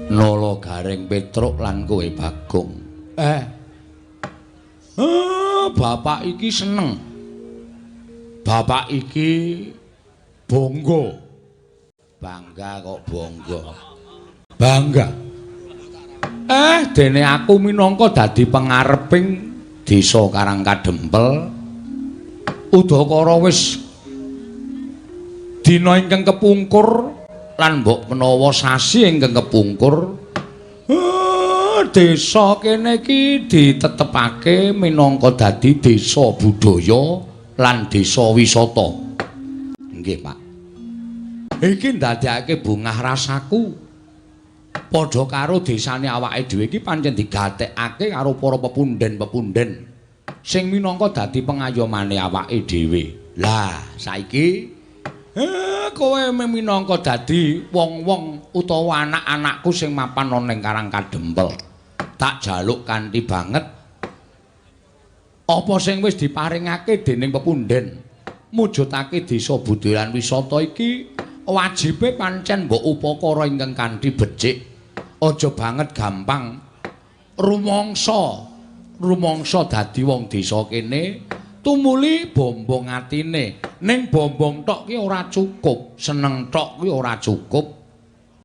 Nala Gareng Petruk lan kowe Bagong. Bapak iki seneng. Bapak iki bangga. Bangga kok bangga. Bangga. Dene aku minangka dadi pengareping desa Karang Kadempel. Udakara wis dina ingkang kepungkur lan mbok menawa sasi ingkang kepungkur, desa kene iki ditetepake minangka dadi desa budaya lan desa wisata. Nggih, Pak. Iki ndadekake bungah rasaku. Padha karo desane awake dhewe iki pancen digatekake karo para pepunden-pepunden sing minangka dadi pengayomane awake dhewe. Lah, saiki kowe minangka dadi wong-wong utawa anak-anakku sing mapan ana ning Karang Kadempel. Tak jaluk kanthi banget apa sing wis diparingake dening pepunden mujudake desa budaya lan wisata iki wajibe pancen mbok upakara ingkang kanthi becik. Aja banget gampang rumangsa dadi wong desa kene tumuli bombong atine. Ning bombong tok ki ora cukup, seneng tok ki ora cukup.